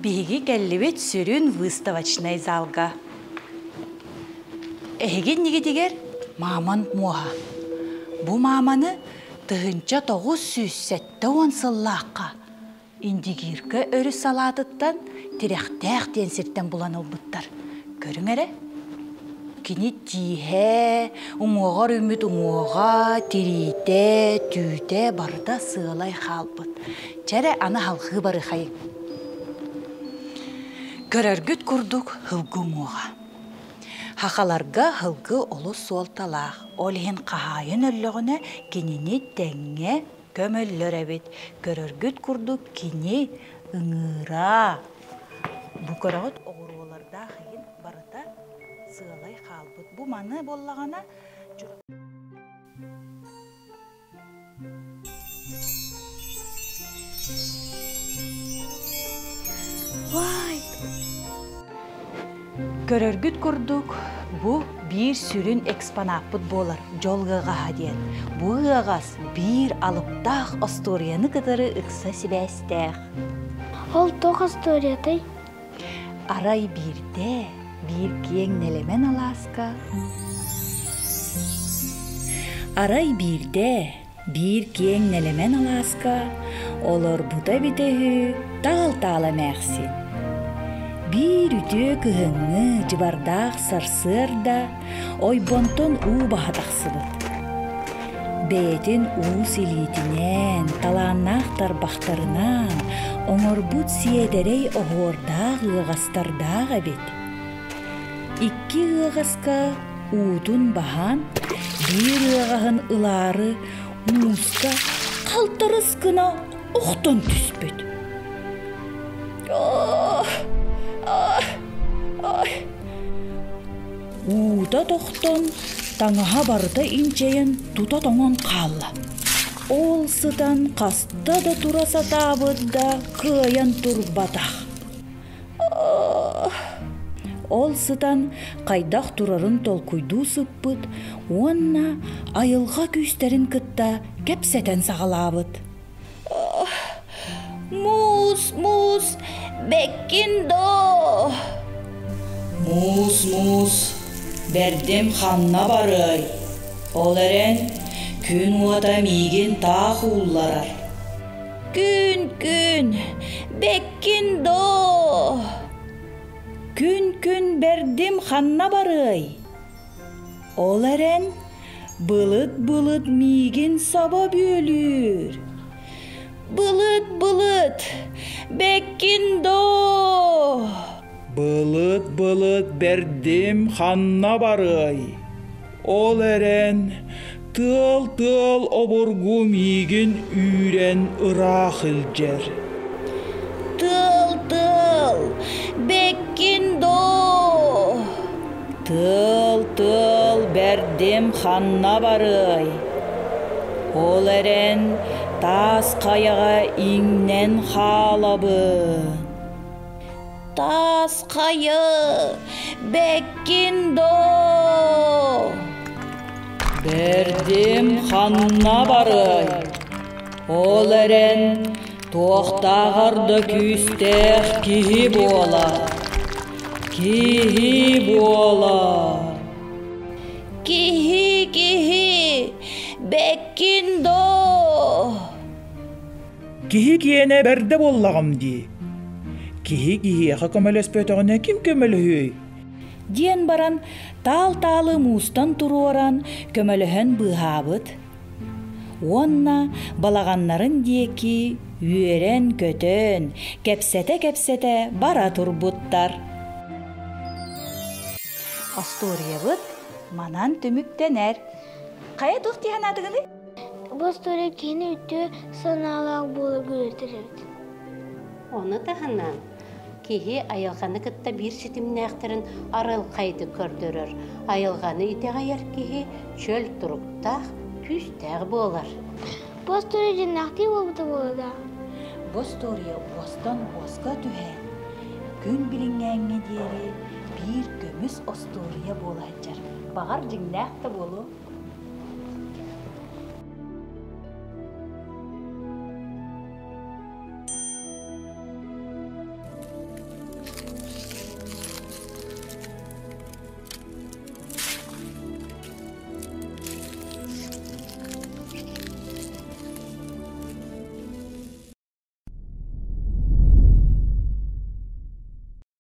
Биһиги кэллибит сүрүн выставочнай залга. Эһиги иннигитигэр мамонт муоһа. Бу мааманы 1970 сыллаахха Индигирка өрүс салаатыттан Тирэхтээх диэн сиртэн булан ылбыттар. Көрүҥ эрэ. Кини тииһэ, уҥуоҕар үүммүт уҥуоҕа, тириитэ, түүтэ барыта сыалай хаалбыт. Чэ эрэ, аны халҕыы барыхайыҥ. Көрөргүт курдук һылгы уҥуоҕа. Хахаларга һылгы олус суолталаах, ол иһин хаһаайын өллөҕүнэ кинини тэҥҥэ көмөллөр эбит. Көрөргүт курдук кини ыҥыыра. Бу көрөҕүт оҕуруолардаах иһин барыта сыалай хаалбыт. Бу маны буоллаҕына Көрөргүт курдук, бу биир сүрүн экспонаппыт буолар дьол ыаҕаһа диэн. Бу ыаҕас биир алыптаах остуоруйаны кытары ыкса сибээстээх. Ол туох остуоруйатай? Арай биирдэ биир киэҥ нэлэмэн алааска Арай биирдэ биир киэҥ нэлэмэн алааска олорбута эбитэ үһү таал-таал эмээхсин. Биир үтүө кыһыҥҥы дьыбардаах сарсыарда ойбонтон уу баһа тахсыбыт. Бэйэтин уус илиитинэн, талааннаах тарбахтарынан оҥорбут сиэдэрэй оһуордаах ыаҕастардаах эбит. Икки ыаҕаска уутун баһан, биир ыаҕаһын ылаары мууска халтарыс гына охтон түспүт. Уута тохтон, таҥаһа барыта инчэйэн тута тоҥон хаалла. Ол сытан хаста да тура сатаабыт да кыайан турбатах. Ол сытан хайдах турарын толкуйдуу сыппыт уонна айылҕа күүстэрин кытта кэпсэтэн саҕалаабыт. Муус, муус, бэккин доо! Муус, муус, бэрдим ханна барыай? Ол эрэн, күн уота миигин таах уулларар. Күн, күн, бэккин доо! Күн-күн бэрдим ханна барыай? Ол эрэн, былыт-былыт миигин саба бүөлүүр. Былыт-былыт, бэккин доо! Былыт-былыт бэрдим ханна барыай? Ол эрэн, тыал-тыал обургу миигин үүрэн ыраах илдьэр. Тыал-тыал, бэккин доо! Тыал-тыал бэрдим ханна барыай? Ол эрэн, таас хайаҕа иҥнэн хаалабын. Таас хайа, бэккин доо! Бэрдим ханна барыай? Ол эрэн, туохтааҕар да күүстээх киһи буолар. Киһи буолар. Киһи, киһи, бэккин доо! Киһи киэнэ бэрдэ буоллаҕым дии. Киһи киһиэхэ көмөлөспөтөҕүнэ ким көмөлөһүөй? Диэн баран таал-таалы муустан туруоран көмөлөһөн быыһаабыт. Уонна балаҕаннарын диэки үөрэн-көтөн, кэпсэтэ-кэпсэтэ бара турбуттар. Остуоруйабыт манан түмүктэнэр. Хайа туох дии санаатыгыный? Бу остуоруйа киһини үтүө санаалаах буоларга үөрэтэр эбит. Ону таһынан киһи айылҕаны кытта биир ситимнээхтэрин арылхайдык көрдөрөр. Айылҕаны итэҕэйэр киһи чөл туруктаах, күүстээх буолар. Бу остуоруйа дьиннээхтии буолбута буолуо да? Бу остуоруйа уостан уоска түһэн, күн билиҥҥээҥҥэ диэри биир көмүс остуоруйа буола сылдьар. Баҕар дьиҥнээх да буолуо.